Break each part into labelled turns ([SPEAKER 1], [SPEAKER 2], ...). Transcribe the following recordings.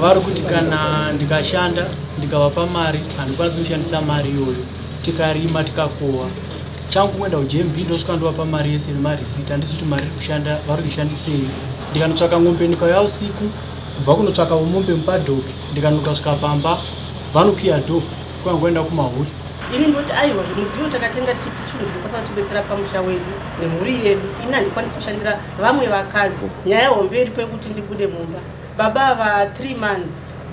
[SPEAKER 1] vari kuti kana ndikashanda ndikavapa mari, handikwanisi kushandisa mari iyoyo. Tikarima tikakohwa, changu kuenda kuJMB, ndosvika ndovapa mari yese nemarisiti. Handisi kuti mari iri kushanda vari kuishandisei. Ndikanotsvaka ng'ombe, ndikauya usiku kubva kunotsvaka mombe mupadhoki, ndikanoka pamba, vanokiya door, kwangoenda kumahuri.
[SPEAKER 2] Ini ndoti aiwa, zvemudziyo takatenga tichiti chinhu chinokwanisa kutibetsera pamusha wedu nemhuri yedu. Ini handikwanisi kushandira vamwe vakadzi. Nyaya hombe iripo yekuti ndibude mumba, baba ava 3 months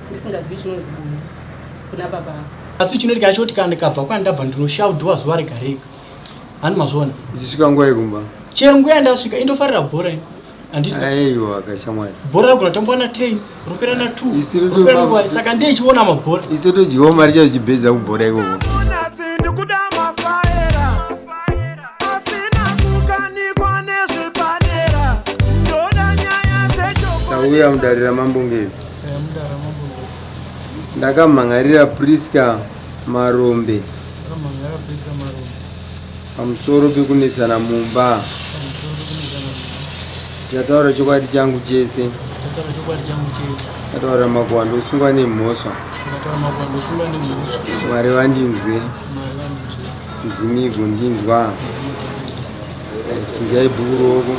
[SPEAKER 2] ndisingazivi chinonzi bonde kuna baba ava.
[SPEAKER 1] Asi chinoitika choti kana ndikabva kwandabva, ndinoshaudhiwa zuva rega rega. Hani mazviona?
[SPEAKER 3] Uchisvika nguva yekumba?
[SPEAKER 1] Chero nguva yandasvika. Indofarira bhora ini, handiti?
[SPEAKER 3] Aiwa kashamwari.
[SPEAKER 1] Bhora ragona kutambwa na10, ropera na2,
[SPEAKER 3] Isi tiri
[SPEAKER 1] ropera nenguva. Saka ndechiona mabhora.
[SPEAKER 3] Isu totodyiwa mari chacho chibhedza kubhora ikoko.
[SPEAKER 4] Nhasi ndikuda mafaera asina kukanikwa nezvipanera. Ndoda nyaya dzechokwadi.
[SPEAKER 3] Tauya mudare raMambo Ngezi.
[SPEAKER 1] Mudare raMambo.
[SPEAKER 3] Ndakamhan'arira Priska Marombe
[SPEAKER 1] Ramhangara Priska Marombe
[SPEAKER 3] pamusoro pekunetsana mumba.
[SPEAKER 1] Pamusoro pekunetsana mumba.
[SPEAKER 3] Ndichataura chokwadi changu chese.
[SPEAKER 1] Ndataura chokwadi changu chese.
[SPEAKER 3] Ndataura makuhwa, ndosungwa nemhosva.
[SPEAKER 1] Ndataura makuhwa, ndosungwa nemhosva.
[SPEAKER 3] Mwari vandinzwe.
[SPEAKER 1] Mwari vandinzwe.
[SPEAKER 3] Midzimu igondinzwa. Chinjai bhuku ruoko.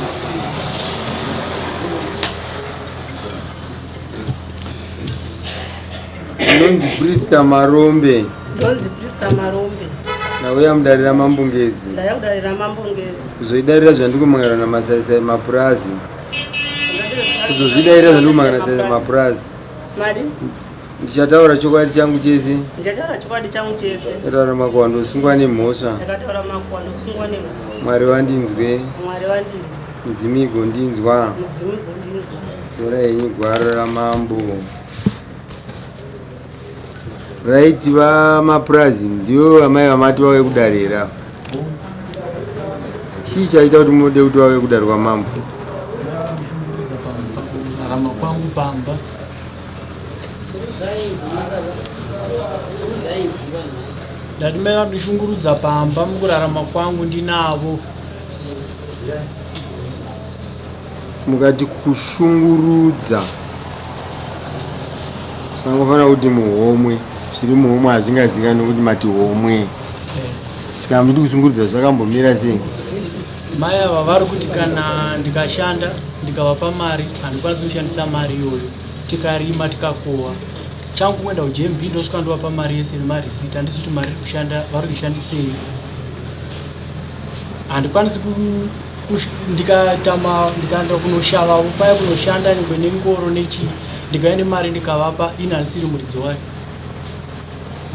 [SPEAKER 3] Ndinonzi Priska Marombe.
[SPEAKER 2] Ndonzi Priska Marombe.
[SPEAKER 3] Ndauya mudare raMambo Ngezi.
[SPEAKER 2] Ndauya kudare raMambo Ngezi.
[SPEAKER 3] Kuzoidarira zvandiri namasaisai mapurazi, kuzozvidairira zvandiri kumhan'ara mapurazi.
[SPEAKER 2] Mari.
[SPEAKER 3] Ndichataura chokwadi changu chese.
[SPEAKER 2] Ndichataura chokwadi changu chese.
[SPEAKER 3] Ndataura makuhwa, ndosungwa nemhosva.
[SPEAKER 2] Ndakataura makuhwa, ndosungwa nemhosva.
[SPEAKER 3] Mwari vandinzwe.
[SPEAKER 2] Mwari vandinzwe.
[SPEAKER 3] Midzimu igondinzwa.
[SPEAKER 2] Midzimu igondinzwa.
[SPEAKER 3] Tora henyu gwaro ramambo. Right, vamapurazi, ndivo amai vamati vauye kudarira. Chii chaita kuti mude kuti vauye kudare kwamambo?
[SPEAKER 1] Kurarama kwangu pamba. Ndati mai vandishungurudza pamba mukurarama kwangu ndinavo.
[SPEAKER 3] Mukati kushungurudza, zvangofanira kuti muhomwe, zviri muhomwe hazvingazikanwi nokuti mati homwe. Saka muchiti kushungurudza zvakambomira sei?
[SPEAKER 1] Mai ava vari kuti kana ndikashanda ndikavapa mari, handikwanisi kushandisa mari iyoyo. Tikarima tikakohwa, changu kuenda kuJMB, ndosvika ndovapa mari yese nemarisiti. Handisi kuti mari iri kushanda vari kuishandisei. Handikwanisi ndikatama, ndikaenda kunoshava paya, kunoshanda nyangwe nengoro nechii, ndikauya nemari ndikavapa, ini handisiri muridzi wayo.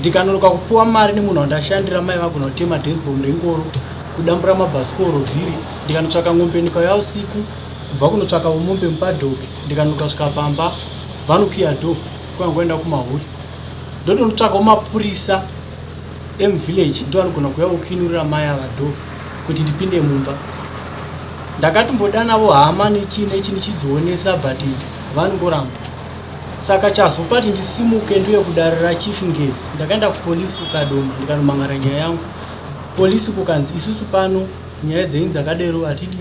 [SPEAKER 1] Ndikanonoka kupiwa mari nemunhu wandashandira, mai vagona kutema dashboard rengoro, kudambura mabhasikoro vhiri. Ndikanotsvaka ng'ombe, ndikauya usiku kubva kunotsvaka mombe mupadhoki, ndikanoka svika pamba, vanokiya door, kwangoenda kumahuri. Ndotonotsvakawo mapurisa emuvillage, ndo anogona kuuya kukinurira mai ava door kuti ndipinde mumba. Ndakatombodanavo hama nechii nechii ndichidzionesa, but vanongoramba. Saka chazopa kuti ndisimuke ndiuye kudare raChief Ngezi, ndakaenda kupolisi kuKadoma, ndikanomangara nyaya yangu. Polisi kukanzi isusu pano nyaya dzenyu dzakadero hatidi,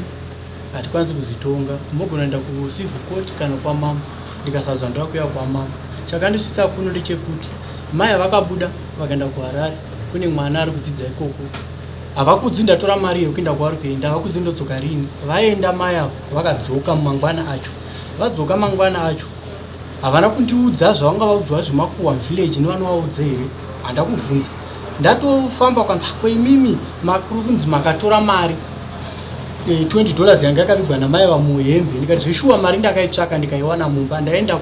[SPEAKER 1] hatikwanisi kudzitonga, mogona kuenda kucivil court kana kwamambo. Ndikasadzwa, ndakuya kwamambo. Chakandisvitsa kuno ndechekuti mai vakabuda vakaenda kuHarare, kune mwana ari kudzidza ikoko. Havakudzi ndatora mari yekuenda kwavari kuenda, havakudzi ndodzoka rini. Vaenda mai avo, vakadzoka mangwana acho. Vadzoka mangwana acho, havana kundiudza zvavanga vaudzwa zvemakuhwa village nevanovaudza here, handakuvhunza. Ndatofamba kwanzi kweimimi makuri kunzi makatora mari $20 yanga yakavigwa namai vamuhembe. Ndikati zveshuwa, mari ndakaitsvaka ndikaiwana mumba, ndaenda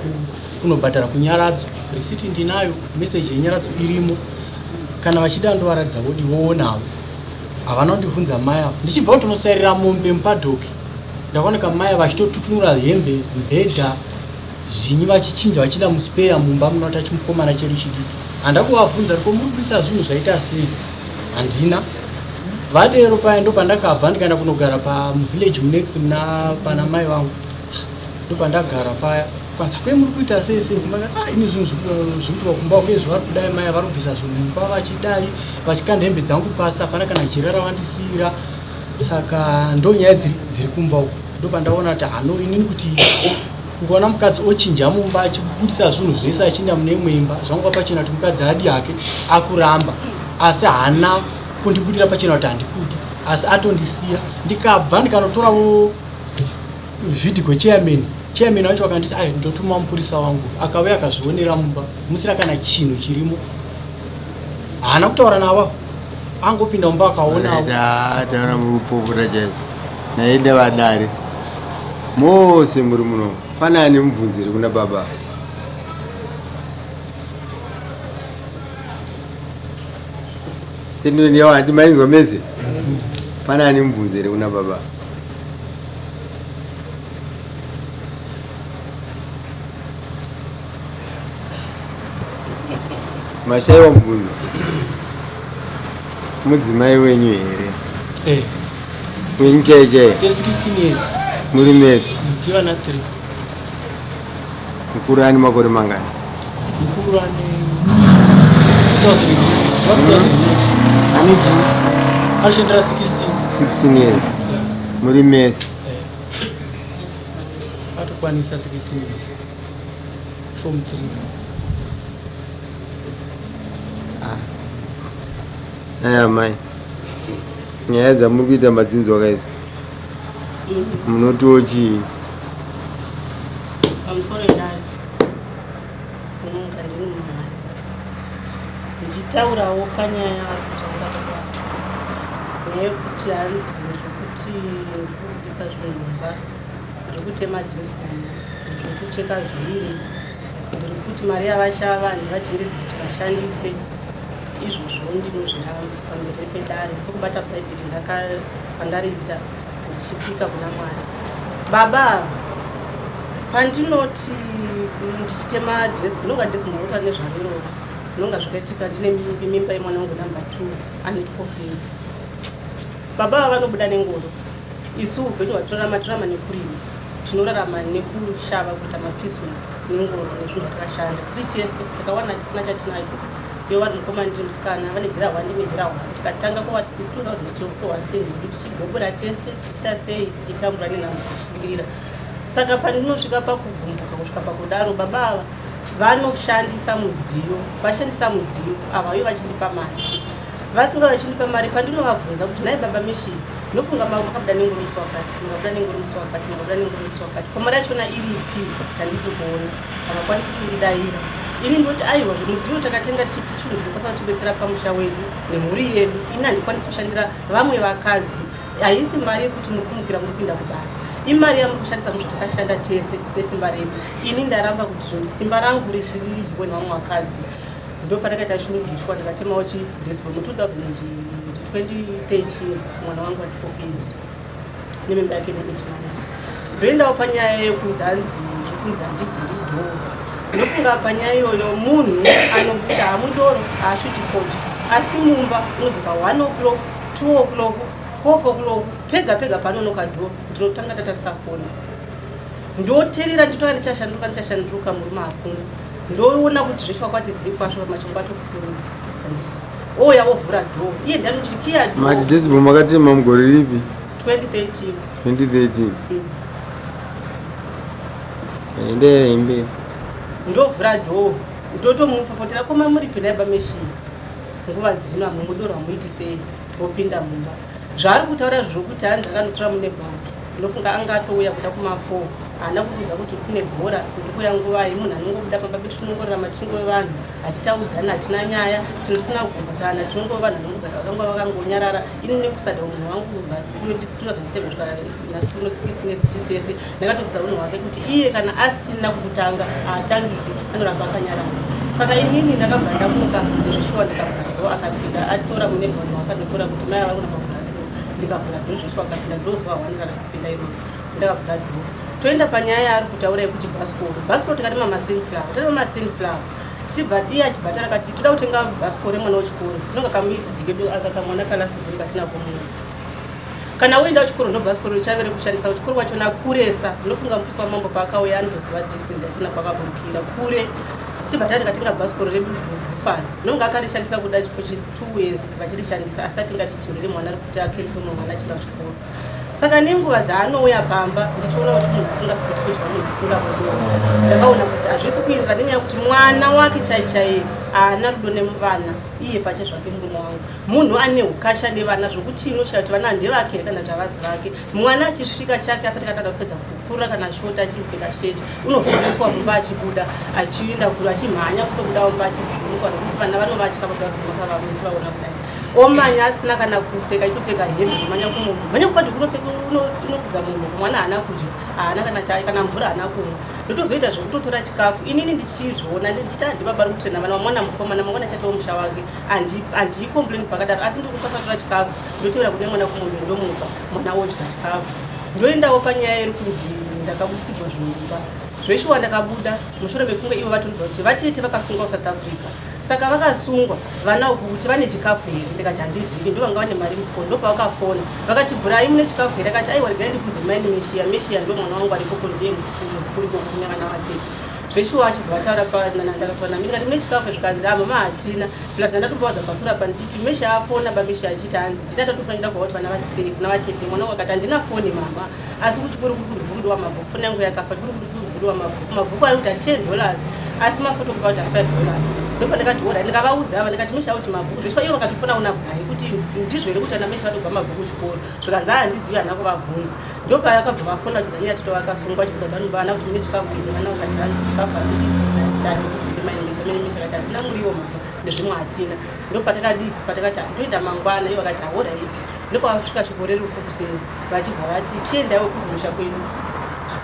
[SPEAKER 1] kunobhadhara kunyaradzo, risiti ndinayo, meseji yenyaradzo irimo, kana vachida ndovaratidza vodi voonawo. Havana kundibvunza mai avo. Ndichibva kutonosarira mombe mupadhoki, ndakaoneka mai vachitotutunura hembe, mubhedha, zvinyi, vachichinja, vachienda muspeya mumba munota chimukomana chedu chidiki. Handakuvabvunza riko muri kuisa zvinhu zvaita sei, handina. Vadero paya ndo pandakabva ndikaenda kunogara pamuvillage munext muna pana mai vangu. Ndopandagara paya, kwanza kwe muri kuita sei sei kumba? Ah, ini zvinhu zviri kuitwa kumba uye zvavari kudai, mai vari kubvisa zvinhu mumba, vachidai vachikanda hembe dzangu pasi, hapana kana jira ravandisiyira. Saka ndo nyaya dziri kumba uko. Ndopandaona kuti hano inini kuti Ukaona mukadzi ochinja mumba achibudisa zvinhu zvese achienda mune imwe imba, zvangova pachena kuti mukadzi adi hake akuramba, asi haana kundibudira pachena kuti handikudi, asi atondisiya. Ndikabva ndikanotorawo vhidhigo chairman, chairman wacho akanditi ai ndotuma mupurisa wangu, akauya akazvionera mumba musina kana chinhu chirimo, haana kutaura navo, angopinda mumba akaonawo.
[SPEAKER 3] Taura muri kupopota chaizvo naenda vadare mose muri muno, pane ane mubvunzo here kuna baba? Statement yavo handi mainzwa mese? Pane ane mubvunzo here kuna baba? Mashaiwa mubvunzo. Mudzimai wenyu here?
[SPEAKER 1] Eh.
[SPEAKER 3] Wenyu chai chai?
[SPEAKER 1] Te 16 years.
[SPEAKER 3] Muri mese?
[SPEAKER 1] Tivana 3.
[SPEAKER 3] Mukuru ane makore mangani?
[SPEAKER 1] Mukuru ane 2000.
[SPEAKER 3] Ane chii?
[SPEAKER 1] Anoshandira 16.
[SPEAKER 3] 16 years. Muri mese?
[SPEAKER 1] Eh. Atokwanisa 16 years. Form 3.
[SPEAKER 3] Aya mai, nyaya dzamuri kuita madzinzwa kaizvi, munotiwo chii?
[SPEAKER 2] Pamusoro edare, unonga ndini mumhari ndichitaurawo panyaya yavari kutaura baba, nyaya yekuti hanzi zvekuti ndiri kubudisa zvinhu mumba, ndiri kutema disco, ndiri kucheka zviri, ndiri kuti mari yavashava ndivatendedzi kuti vashandise izvozvo, ndinozviramba pamberi pedare sokubata bhaibheri kwandariita ndichipika kuna Mwari. Baba, pandinoti ndichitema desk, ndinonga desk marota nezvariro, ndinonga zvakaitika ndine mimba yemwana wangu number 2 ane 12 years. Baba ava vanobuda nengoro, isu upenyu hwatorarama torarama nekurima, tinorarama nekushava, kuita mapiecework nengoro nezvinhu zvatakashanda tiri tese takawana, tisina chatinacho. Ivo vari mukoma, ndiri musikana, vane jira hwani, ndine jira hwani. Tikatanga kuva 2012 kuva stand yedu, tichigobora tese, tichiita sei, tichitambura nenhamo, tichishingirira. Saka pandinosvika pakugumbuka kusvika pakudaro, baba ava vanoshandisa mudziyo, vashandisa mudziyo ava, uye vachindipa mari, vasinga vachindipa mari. Pandinovabvunza kuti, "Nhai baba Meshi, nofunga makabuda nengoro musi wakati, makabuda nengoro musi wakati, makabuda nengoro musi wakati, ko mari yachona iripi yandisiri kuona?" Havakwanisi kundidayira. Ini ndoti aiwa, zvemudziyo takatenga tichiti chinhu chinokwanisa kutibetsera pamusha wedu nemhuri yedu. Ini handikwanisi kushandira vamwe vakadzi. Haisi mari yekuti muri kumukira muri kuinda kubasa, imari yamuri kushandisa zvinhu zvatakashanda tese nesimba redu. Ini ndaramba kuti zvinhu simba rangu riridyiwe nevamwe vakadzi. Ndo pandakaita shungu zvishwa, ndakatemawo chidesbo mu 2013, mwana wangu ati 12 years nemimba yake ne 8 months. Ndoendawo panyaya yekunzi hanzi zvekunzi handivhuri door. Ndofunga panyaya iyoyo, munhu anobuda hamudoro, haasvuti fodya, asi mumba unodzoka 1 o'clock, 2 o'clock, 12 o'clock. Pega pega panonoka door, ndinotanga ndatarisa foni, ndoteerera, ndinotora, ndichashanduka, ndichashanduka, murume hakuna. Ndoona kuti zveshuwa kwati zikwasvo pamachingo atokukurudza, handisi ouya ovhura door, iye ndianotiti kiya door.
[SPEAKER 3] Mati decibel makatema mugore ripi?
[SPEAKER 2] 2013.
[SPEAKER 3] 2013. Enderei mberi.
[SPEAKER 2] Ndovhura door, ndotomupopotera, "Koma muri pinai bameshii, nguva dzino hamumudoro, hamuiti sei?" Vopinda mumba. Zvaari kutaura zvokuti hanzi akanotora mune bhautu, ndofunga anga atouya kuda kuma4, haana kuudza kuti kune bhora, ndiri kuuya nguvai. Munhu anongobuda pamba pedu, tinongorarama tingove vanhu, hatitaudzani, hatina nyaya, tino tisina kugumbudzana, tinongove vanhu vanongogara vakanga vakangonyarara. Ini nekusada munhu wangu kubva 2007 kusvika nhasi uno 16 years tiri tese, ndakatodzidza unhu hwake kuti iye kana asina kukutanga haatangiki, anoramba akanyarara. Saka inini ndakabva ndamuka ndezveshuwa, ndikavhura door, akapinda atora mune vanhu wakandotora kuti mai ava kuna pavhura door. Ndikavhura door zveshuwa, akapinda. Door zuva hwani rakapinda iroro, ndakavhura door. Toenda panyaya yaari kutaura yekuti bhasikoro, bhasikoro tikatema masunflower, tatema masunflower, tibva iye achibva tarakati toda kutenga bhasikoro remwana wechikoro. Inonga kamuECD kedu aka, kamwana kalasibhoni katinako muno, kana uenda kuchikoro ndo bhasikoro richave rekushandisa kuchikoro kwachona kuresa. Ndinofunga mupisi wamambo paakauya anotoziva distance yachona kwakaburukira kure. Tichibva tati tikatenga bhasikoro redu bhufana, ndinonga akarishandisa kuda chipo chi 2 years vachirishandisa, asi atingatiti ndere mwana rekuti akerise umwe mwana achienda kuchikoro. Saka nenguva dzaanouya pamba ndichiona kuti munhu asingapfuti kudya, munhu asingabudiwo, ndakaona kuti hazvisi kuenderana nenyaya yekuti mwana wake chai chaiye haana rudo nemuvana. Iye pache zvake murume wangu munhu ane ukasha nevana zvokuti unoshaya kuti vana ndevake here kana kuti havazi vake. Mwana achisvika chake asati katanga kupedza kukura kana shoti achiri kupfeka sheti unovhunuswa mumba achibuda achienda kure achimhanya kutobuda mumba achivhunuswa nekuti vana vanovatya pavavaona kudai omanya asina kana kupfeka achitopfeka hembe kumanya kumanya kupadhi unokudza munhu mwana haana kudya haana kana chai kana mvura haana kumwa. Ndotozoita zvekutotora chikafu inini ndichizviona ndichiti handi baba ri kutrena vana vamwana mukomana mangwana chatowo musha wake handicomplain pakadaro asi ndiri kukwanisa kutora chikafu ndotevera kune mwana kumombe ndomupa mwana odya chikafu. Ndoendawo panyaya iri kunzi ndakabudisigwa zvimumba. Zveshuwa ndakabuda mushure mekunge ivo vatonzwa kuti vatete vakasungwa kuSouth Africa. Saka vakasungwa vana uku kuti vane chikafu here ndikati handizivi ndovanga vane mari mufoni ndopavakafona vakati bhurai mune chikafu here akati aiwa regai ndibvunze mai nemeshiya meshiya ndo mwana wangu arikoko ndiye mukuru ikoko kune vana vatete. Zveshuwa achibva vataura ndakataura nami ndikati mune chikafu zvikanzi ah mama hatina plus ndatombowadza pasura pa ndichiti meshiya afona bameshiya achiti hanzi ndina tatofanira kuva kuti vana vari sei kuna vatete mwana wangu akati handina foni mama asi kuchikoro kuri kunzi kuri kudiwa mabhuku foni yangu yakafa chikoro kuri kunzi kudiwa mabhuku mabhuku ari kuita $10 asi mafotokopi akuita $5 ndopandakati ora ndikavaudza ava ndikati mesha kuti mabhuku zveshuwa ivo vakatofona kuna bhai kuti ndizvo here kuti ana mesha vatobva mabhuku kuchikoro zvikanzi aa handizivi handina kuvabvunza ndopayakabva vafona kuti dzanyaya tito vakasungwa chibvunza kuti vanobva vana kuti mune chikafu here vana vakati hanzi chikafu hatidi handizivi mai mesha mai mesha akati hatina muriwo mama nezvimwe hatina ndopatakadii patakati toenda mangwana ivo vakati ahoraiti ndopavasvika shoko rerufu kuseni vachibva vati chiendaiwo kumusha kwedu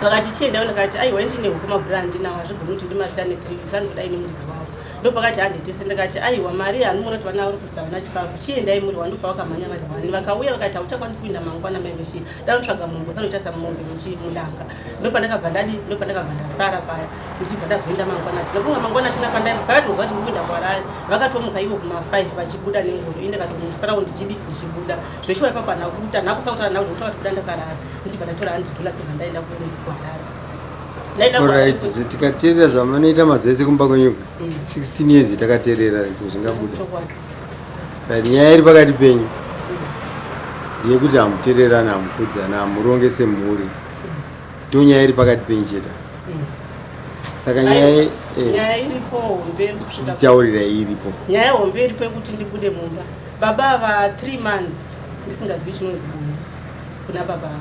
[SPEAKER 2] vakati chiendaiwo ndakati aiwa ndine huku mabhura handinawo hazvigoni kuti ndimasiyane 3 weeks anodai nemuridzi wavo ndopakati hande tese ndakati aiwa mari anomuona kuti vana vari kuti havana chikafu chiendai muri wani ndopavakamhanya vari wani vakauya vakati hauchakwanisi kuinda mangwana mai meshi ndanotsvaga mombe usanochasa mombe mudanga ndopandakabva ndadi ndopandakabva ndasara paya ndichibva ndazoenda mangwana acho ndafunga mangwana achona pakatozwa kuti ndikuenda kuharare vakatomuka ivo kuma 5 vachibuda nengoro ini ndakatomusarawo ndichidi ndichibuda zveshuwa ipapo handina kuita handina kusakutaura navo zvekuti vakatobuda ndakarara ndichibva ndatora $100 ibva ndaenda kuharare.
[SPEAKER 3] Alright, tikateerera zvamunoita mazuva ese kumba kwenyu 16 years takateerera kuti zvingabuda. Right, nyaya iri pakati penyu ndeyekuti hamuteererani, hamukudzana, hamuronge semhuri. Ndiyo nyaya iri pakati penyu chete. Saka nyaya
[SPEAKER 2] Nyaya iripo hombe iri kusvika
[SPEAKER 3] titaurira iripo.
[SPEAKER 2] Nyaya hombe iripo yekuti ndibude mumba baba ava 3 months ndisingazivi chinonzi bonde kuna baba ava.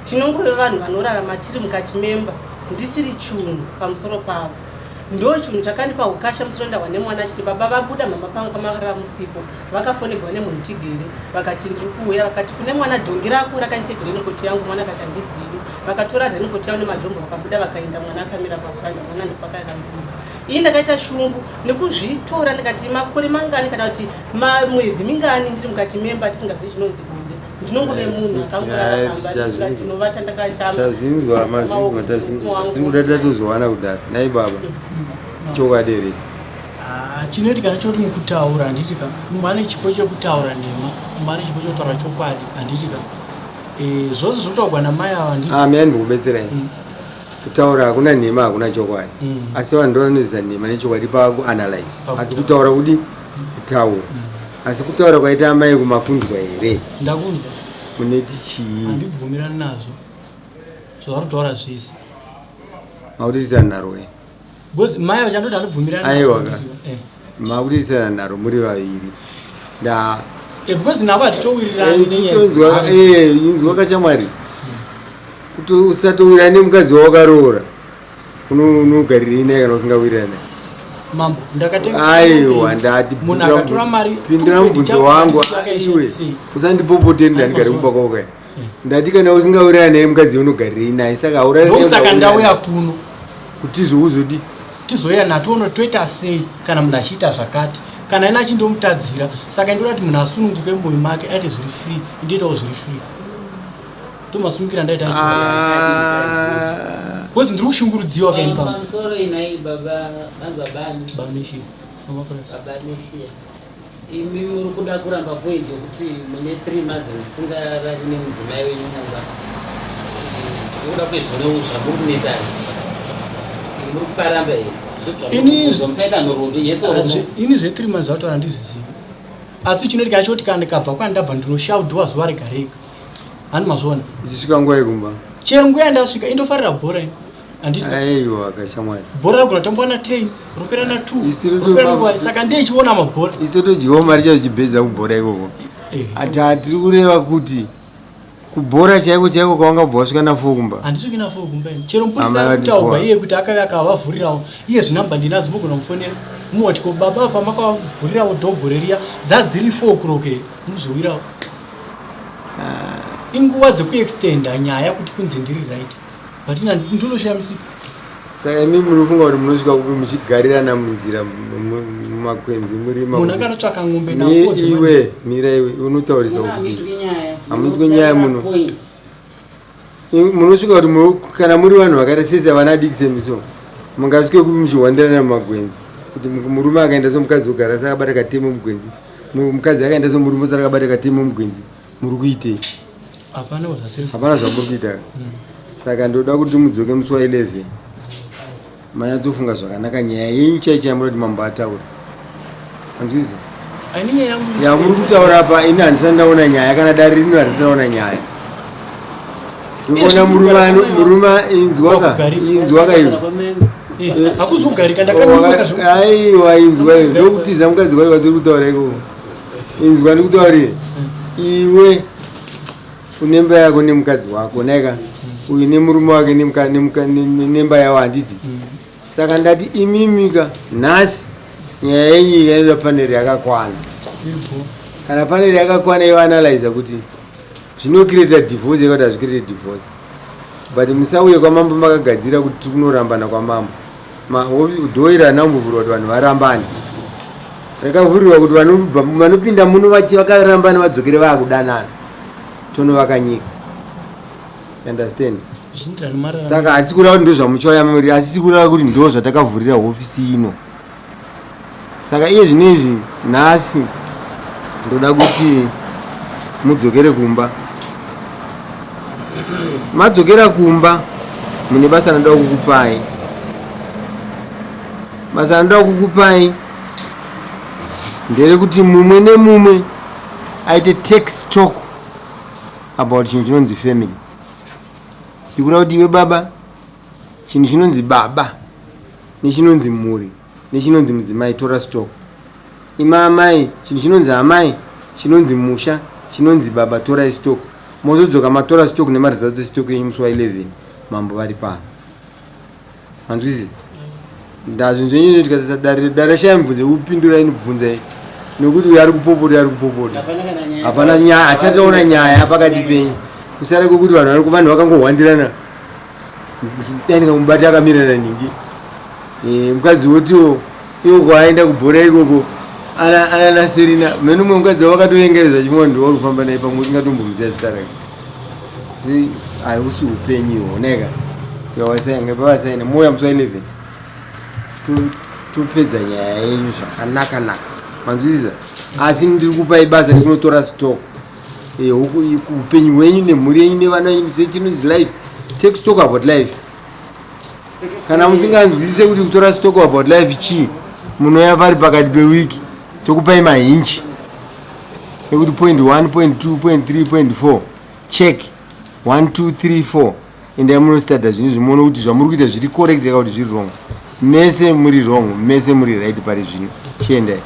[SPEAKER 2] Tinongove vanhu vanorarama tiri mukati memba ndisiri chunhu pamusoro pavo. Ndo chinhu chakandipa ukasha musoro ndahwa nemwana achiti baba vabuda mama panga makarara musipo vakafonegwa nemunhu tigere vakati ndiri kuuya vakati kune mwana dhongi rako rakaisebhi renikoti yangu mwana akati handizivi vakatora renikoti yavo nemajombo vakabuda vakaenda mwana akamira pakuranda mwana ndopakayakandiudza ini ndakaita shungu nekuzvitora ndikati makore mangani kana kuti mwedzi mingani ndiri mukati memba tisingazivi chinonzi bonde ndinongove munhu akangorara pamba ndinovata ndakashama.
[SPEAKER 3] Tazinzwa mazinzwa tazinzwa tinoda tatozowana kudaro nhai baba chokwadi here?
[SPEAKER 1] Chinoitika ndechekuti mukutaura handiti ka mumwe ane chipo chekutaura nhema mumwe ane chipo chekutaura chokwadi handiti ka zvose zvotaurwa namai ava handiti.
[SPEAKER 3] Mina ndikubetserai kutaura hakuna nhema hakuna chokwadi asi vanhu ndovanoziva nhema nechokwadi pakuanalyze asi kutaura kudi kutaura asi kutaura kwaita amai kumakunzwa here?
[SPEAKER 1] Ndakunzwa.
[SPEAKER 3] Muneti chii?
[SPEAKER 1] Handibvumirani nazvo zvavari kutaura zvese.
[SPEAKER 3] Makutiisana nharo we.
[SPEAKER 1] Because mai vachandoti handibvumirani nazvo.
[SPEAKER 3] Aiwa ka. Makutiisana nharo muri vaviri. Nda
[SPEAKER 1] Because navo hatitowirirani nenyaya
[SPEAKER 3] Inzwa inzwa kachamwari. Kuti usatowirirana nemukadzi wawakaroora. Unogarirei naye kana usingawirirani naye?
[SPEAKER 1] Mambo, ndakatenga.
[SPEAKER 3] Aiwa, ndati
[SPEAKER 1] munhu akatora mari.
[SPEAKER 3] Pindura mubvunzo wangu. Iwe usandipopoteni ndandigare kumba kwako kai. Ndati kana usingawirirani naye mukadzi unogarirei naye saka haurari naye.
[SPEAKER 1] Ndosaka ndauya kuno.
[SPEAKER 3] Kuti uzodi
[SPEAKER 1] tizoya natoona toita sei kana munhu achiita zvakati kana ina achindomutadzira saka ndoda kuti munhu asununguke mumoyo make aite zviri free ndoitawo zviri free tomasungukira ndaita because ndiri kushungurudziwa kaini pano.
[SPEAKER 5] Pamusoro inai baba vanzi babani?
[SPEAKER 1] Baba Meshia. Mama Press.
[SPEAKER 5] Baba Meshia. Imi muri kuda kuramba point yekuti mune 3 months musingarari nemudzimai wenyu mumba. Nekuda kwezvino zvamuri kunetsana. Muri kuparamba here?
[SPEAKER 1] Ini
[SPEAKER 5] musaita nhoroondo yes or no?
[SPEAKER 1] Ini zve 3 months zvataura handizvizivi. Asi chinoitika choti kana ndikabva kwandabva ndinoshaudhiwa zuva rega rega. Hani mazviona?
[SPEAKER 3] Uchisvika nguva yekumba.
[SPEAKER 1] Chero nguva yandasvika indofarira bhora ini. Handiti?
[SPEAKER 3] Aiwa kashamwari.
[SPEAKER 1] Bhora rogona kutambwa na 10, ropera na 2, ropera nguva saka ndichiona mabhora.
[SPEAKER 3] Isu totodyawo mari chaidzo chibhedza kubhora ikoko.
[SPEAKER 1] Eh.
[SPEAKER 3] Ati hatiri kureva kuti kubhora chaiko chaiko kwawangabva wasvika na 4 kumba.
[SPEAKER 1] Handisviki na 4 kumba ini. Chero mupurisa ari kutaurwa iye kuti akauya akavavhurirawo iye zvinamba ndinadzo mogona kufonera. Mumoti ko baba apa makavavhurirawo dhobhore riya dzadziri 4 o'clock here muzowirawo. Ah. Inguva dzekuextenda nyaya kuti kunzi ndiri right. But ina ndotoshamisika.
[SPEAKER 3] Saka imi munofunga kuti munosvika kupi muchigarirana munzira mumakwenzi murima?
[SPEAKER 1] Munhu akanotsvaka ng'ombe nafo
[SPEAKER 3] iwe mira iwe unotaurisa kuti hamuitwe nyaya muno. Munosvika kuti kana muri vanhu vakaita sese vana diki semi so mungasvike kupi muchihwandirana mumagwenzi kuti murume akaenda somukadzi ogara sakabata katemo mugwenzi mukadzi akaenda somurume osara akabata katemo mugwenzi muri kuitei?
[SPEAKER 1] Hapana
[SPEAKER 3] zvamuri kuita. Saka ndoda kuti mudzoke musi wa 11 manyatsofunga zvakanaka nyaya yenyu chai chai munoda kuti mambo ataura. Anzwizi? Yamuri kutaura apa ini handisati ndaona nyaya kana dare rino handisati ndaona nyaya. Ndikuona murume inzwaka inzwaka iwe.
[SPEAKER 1] Hakuzogarika ndakanyimwa
[SPEAKER 3] zvo. Aiwa inzwa iwe ndokutiza mukadzi wayo watiri kutaura ikoko. Inzwa ndikutaurire. Iwe unemba yako nemukadzi wako naika uyu nemurume wake nemba yavo handiti. Saka ndati imimika nhasi nyaya yenyika inoda paneri yakakwana. Kana paneri yakakwana ivo analyza kuti zvinocreata divorce yekuti hazvicreate divorce. But musauye kwamambo makagadzira kuti tiri kunorambana kwamambo. Dhoiri harina kumbovhurwa kuti vanhu varambane. Rakavhurirwa kuti vanopinda muno vakarambana vadzokere vaakudanana. Tonovaka nyika. Understand? Saka hatisi kureva kuti ndozvamuchauya muri, asi tiri kureva kuti ndo zvatakavhurira hofisi ino. Saka iye zvino izvi nhasi ndoda kuti mudzokere kumba. Madzokera kumba mune basa ranoda kukupai. Basa ranoda kukupai nderekuti mumwe nemumwe aite take stock about chinhu chinonzi family. Ndikuda kuti iwe baba chinhu chinonzi baba nechinonzi mhuri nechinonzi mudzimai tora stock. Ima amai chinhu chinonzi amai chinonzi musha chinonzi baba torai stock. Mozodzoka matora stock nemaresults estock yenyu musi wa 11 mambo vari pano. Manzwisisa? Ndazvinhu zvenyu zvino tikasasa dare dare shaya mibvunzo yekupindura inobvunza nekuti uyu ari kupopota ari kupopota. Hapana nyaya, hatisati taona nyaya pakati penyu. Kusara kwekuti vanhu vanhu vakangohwandirana. Dai ndikamubata akamira naningi. Mukadzi wotiwo iko kwaaenda kubhora ikoko ana naSerina mene umwe mukadzi wakatoyengereza chimwe vanhu vari kufamba naye pamwe usingatombomuziva zita rake. Hausi upenyu ihwo neka. Yawasaina pavasaina mouya musi wa 11 topedza nyaya yenyu zvakanaka naka. Manzwisisa? Asi ndiri kupai basa rekunotora stock. Upenyu hwenyu nemhuri yenyu nevana venyu chinonzi life. Take stock about life. Kana musinganzwisise kuti kutora stock about life chii, munouya pari pakati pewiki tokupai mahinji ekuti point 1, point 2, point 3, point 4 check 1, 2, 3, 4. Endai munostadha zvinhu izvi muone kuti zvamuri kuita zviri correct kana kuti zviri wrong. Mese muri wrong, mese muri right pari zvino. Chiendai.